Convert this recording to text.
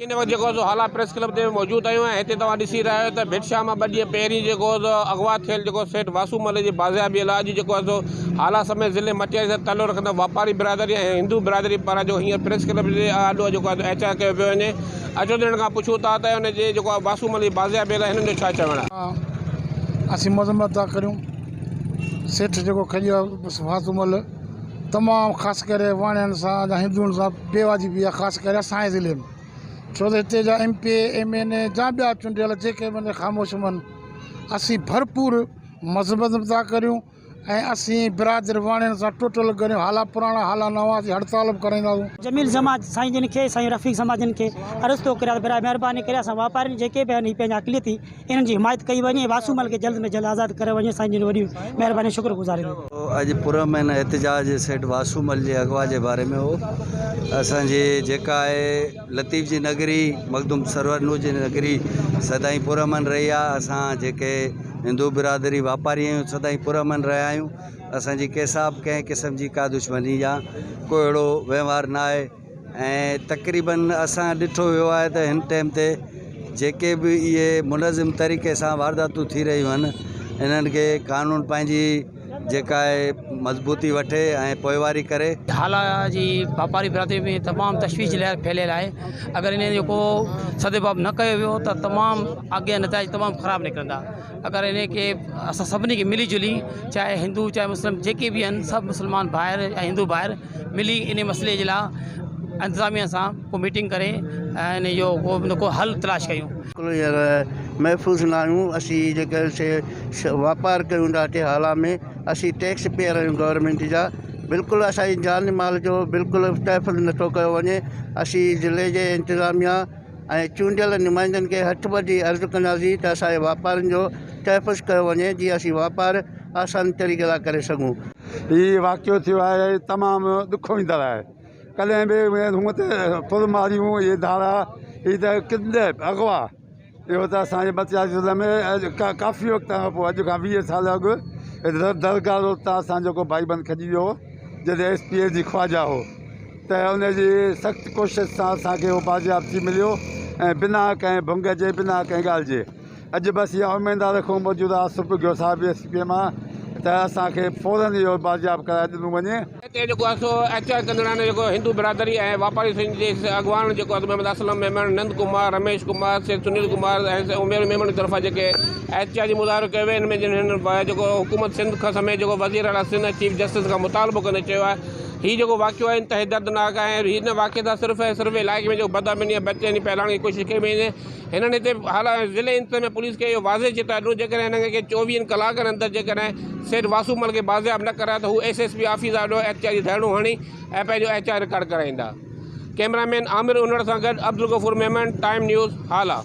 هن وقت جيڪو سو هالا پريس ڪلب تي موجود آهيون ۽ هتي توهان ڏسي رهيا آهيو ته ڀٽ شاهه مان ٻه ڏينهن پهرين جيڪو سو اغوا ٿيل جيڪو سيٺ واسو مل جي بازيابي لاء اڄ جيڪو سو هالا سميت ضلعي مٽياري سان تعلق رکندڙ واپاري برادري ۽ هندو برادري پاران جو هينئر پريس ڪلب جي آڏو جيڪو آهي احتجاج ڪيو پيو وڃي. اچو ته هنن کان پڇون ٿا ته ان جي جيڪو آهي واسو مل جي بازيابي لاء هنن جو ڇا چوڻ آهي. اسين مذمت ٿا ڪريون سيٺ جيڪو کڄيو آهي واسو مل تمام خاص ڪري واڻين سان يا هندن سان بي واجبي آهي خاص ڪري اسان جي ضلعي ۾ ڇو ته هتي جا M P A M N A جا ٻيا چونڊيل جيڪي به خاموش من اسين ڀرپور مذمت به ٿا ڪريون ۽ اسين برادر واڻين سان ٽوٽل ڪريون هالا پراڻا هالا نوان اسين هڙتال به ڪرائينداسون. جميل زمان سائين جن کي سائين رفيق زمان جن کي عرض ٿو ڪريان ته براء مهرباني ڪري اسان واپارين جيڪي به آهن هي پنهنجا اقليتي انهن جي حمايت ڪئي وڃي ۽ واسو مل کي جلد ۾ جلد آزاد ڪرايو وڃي سائين جن جي وڏي مهرباني شڪر گذار ايندو. اڄ پرامن احتجاج سيٺ واسو مل جي اغوا جي باري ۾ هو. اسان جي جيڪا آهي لطيف جي نگري مخدوم سرور نوح جي نگري سدائين پرامن رهي آهي. اسان جيڪي هندو برادري واپاري آهيون سدائين پرامن رهيا آهيون. اسان جي ڪنهن سان به ڪنهن قسم جي ڪا دشمني يا ڪو اهڙو وهنوار نه آهي. ۽ تقريبن اسان ڏٺو ويو آهي ته هن ٽائيم تي جيڪي به اهي منظم طريقي سان وارداتون ٿي رهيون آهن انهن کي قانون پنهنجي جيڪا آهي مضبوطي وٺي ۽ پوئواري ڪري. هالا جي واپاري برادري ۾ تمام تشويش جي لهر ڦهليل آهي اگر انهي جو ڪو سدباب نه ڪيو ويو ته تمام اڳيان نتائج تمام خراب نڪرندا. اگر انهي کي اسان سڀني کي ملي جلي چاهي هندو چاهي مسلم جيڪي به آهن سڀ مسلمان ڀائر ۽ هندو ڀائر ملي انهي مسئلي جي لاء انتظاميا سان ڪو ميٽنگ ڪري ۽ انهي جو ڪو نه ڪو حل تلاش ڪيون. بلڪل هينئر محفوظ نه آهيون اسين جيڪي سي واپار ڪيون ٿا هتي هالا ۾ اسين ٽيڪس پيئر آهيون گورنمينٽ جا بلڪل اسانجي جان مال جو بلڪل تحفظ نٿو ڪيو وڃي اسين ضلعي جي انتظاميا ۽ چونڊيل نمائندن کي هٿ ٻڌي عرض ڪنداسين ته اسان جي واپارين جو تحفظ ڪيو وڃي جيئن اسين واپار آسان طريقي سان ڪري سگهون. هي واقعو ٿيو آهي تمام ڏکوئيندڙ آهي ڪڏهن به هونء ته ڦر ماريون اهي ڌاڙا هي ته ڪڊنيپ اغوا اهو ته اسان جي مٽياري ضلعي ۾ اڄ ڪافي وقت کان پوء اڄ کان 20 سال اڳ درگاهه روڊ تان اسان جو ڪو ڀائي بند کڄي ويو هو جڏهن ايس پي ايس جي خواجا هو ته ان جي سخت ڪوشش سان اسان کي اهو بازياب ٿي مليو ۽ بنا ڪنهن ڀنگ جي بنا ڪنهن ڳالهه جي اڄ بس اها اميد ٿا رکون موجوده آصف ٻگهيو صاحب ايس پي مان ته اسان کي فورن اهو بازياب ڪرائي ڏنو وڃي. هتي جيڪو آهي سو احتجاج ڪندڙن جيڪو هندو برادري ۽ واپاري سنگهه جي اڳواڻن جيڪو آهي محمد اسلم ميمڻ، نند ڪمار، رميش ڪمار، سيٺ سنيل ڪمار ۽ عمير ميمڻ جي طرفان جيڪي احتجاجي مظاهرو ڪيو ويو ان ۾ جن هنن جيڪو حڪومت سنڌ کان سميت جيڪو وزير اعليٰ سنڌ ۽ چيف جسٽس کان مطالبو ڪندي چيو آهي هي جيڪو واقعو آهي انتهائي دردناڪ آهي ۽ هن واقعي سان صرف ۽ صرف علائقي ۾ جيڪو بدامني ۽ بيچيني ڦهلائڻ جي ڪوشش ڪئي وئي هنن هتي هالا ضلعي انتظاميا پوليس کي اهو واضح چتاء ڏنو جيڪڏهن هنن کي چوويهن ڪلاڪن اندر جيڪڏهن سيٺ واسو مل کي بازياب نه ڪرايو ته هو ايس ايس پي آفيس آڏو احتجاجي ڌرڻو هڻي ۽ پنهنجو احتجاج رڪارڊ ڪرائيندا. ڪئميرا مين عامر انڙ سان گڏ عبدالغفور ميمڻ، ٽائيم نيوز، هالا.